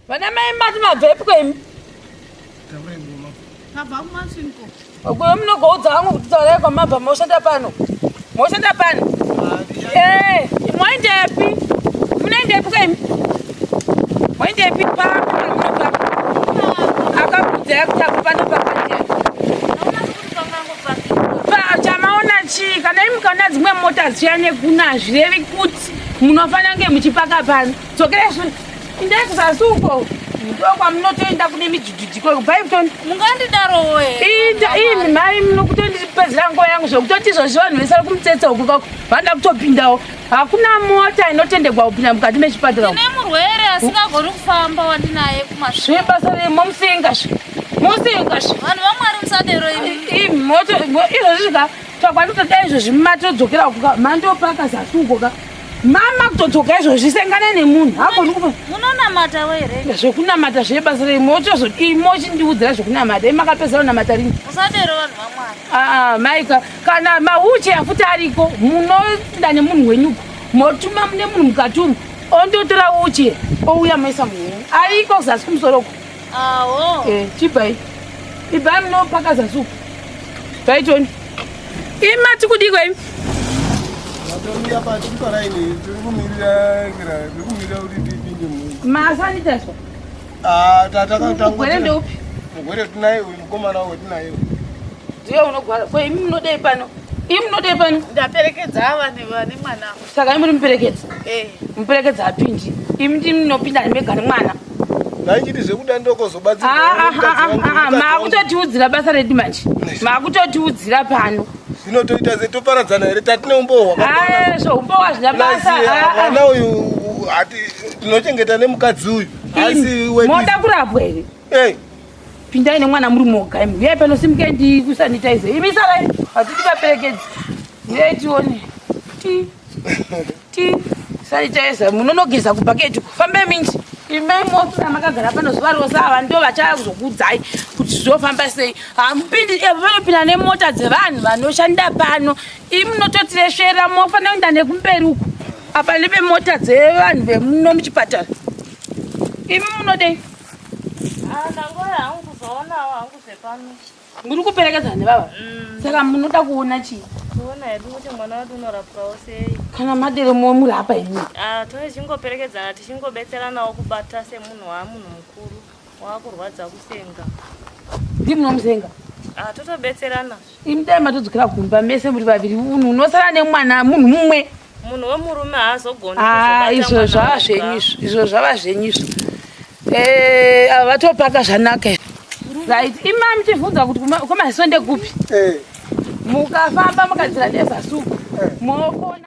Vana mai mati mabvepi kwemi? Tabva kuMasvingo. Kuyo munogoudza vamwe kuti taurai kwamabva moshanda pano. Moshanda pano. Eh, moendepi? Munoendepi kwemi? Moendepi pano munobva? Akakuudzai kuti apo pano pakanje. Chamaona chii? Kana imi mukaona dzimwe mota dzichiya nekuna hazvirevi kuti munofanira kunge muchipaka pano. Dzokerai shure. Indai kuzasi uko ndokwamunotoenda kune midhudhudhiko bhaibton Mungandidarowo here? Inda imi mai munokutondipedzera nguva yangu zvekutoti izvozvi vanhu vese vari kumutsetse uku kako vanoda kutopindawo. Hakuna mota inotendegwa kupinda mukati mechipatara umu. Ndine murwere asingagoni kufamba wandinaye kumasvingo. Zvebasa rei momusenga zve. Mosenga zve. Vanhu vaMwari musadero imi. Imi moto izvozvi ka twakwanotoda izvozvi matodzokera uku ka mandopaka zasi uko ka. Mama kutodzoka izvozvi sengana nemunhu hagoni kupa. Munonamata wo here? Zvekunamata zvebasa rei motozodii mochindiudzira zvekunamata imi makapedzera kunamata rini? Musadero vanhu vaMwari. Ah, maika kana mawheelchair futi ariko munoenda nemunhu wenyuko motuma mune munhu mukati umu ondotora wheelchair ouya moisa munhu wenyu ariko kuzasi kumusoro uko. Awo. Eh, chibvai ibvai munopaka zasi uko bvai toni imi mati kudiko imi Vatomira pa tiri paraini tiri kumirira tiri kumirira kuti tipinde mu. Masanitizwa. Ah, tata Mugwere ndeupi? Mugwere tinaye uyu mukomana wetinaye. Ndiye unogwara. Ko imi munodei pano? Imi munodei pano? Ndaperekedza ava nevane mwana. Saka imi muri muperekedzi? Eh. Muperekedzi apindi. Imi ndimi munopinda mega nemwana. Ndaichiti zvekuda ndokozobatsirwa. Ah, ah, ah, ah, ah, Maakutotiudzira basa redu manje. Maakutotiudzira pano. Zvino toita se toparadzana here tatine umbowo hwakakwana. Ah, so umbowo hazvina basa. Mwana uyu hati tinochengeta nemukadzi uyu. Asi wedu. Moda kurapwa here? Eh. Pindai nemwana muri moga imi. Uyai pano simukai ndikusanitize. Imi sarai hatidi vaperekedzi. Uyai tione. Ti. Ti. Sanitize munonogeza kubhaketi. Fambai minji. Imai mosura makagara pano zuva rose ava ndo vachazokuudzai kuti zvofamba sei. Hamupindi eh, vanopinda nemota dzevanhu vanoshanda pano. Imi munototiresvera mofanira kuenda nekumberi uku. Apa ndeve mota dzevanhu vemuno muchipatara. Imi munodei? Ah, ndangoya hangu kuzoonawo hangu zvepano. Muri kuperekedzana nevava? Saka munoda kuona chii? Kuona hedu kuti mwana wedu unorapwawo sei. Kana madere momurapa imi. Ah, tichingoperekedzana tichingobetseranawo kubata semunhu waamunhu mukuru waakurwadza kusenga. Ndimi munomusenga? Ah, totobetserana. Imi dai matodzokera kumba mese muri vaviri unhu unosara nemwana munhu mumwe. Munhu wemurume haazogoni Ah, kuzobata izvo mwana zvava oga. zvenyu izvo izvo zvava zvenyu izvo. Eh, ava vatopaka zvanaka. Right, ima muchibvunza kuti kumaziso ndekupi? Eh. Mukafamba mukadzira nezasi uku. Eh. Mokona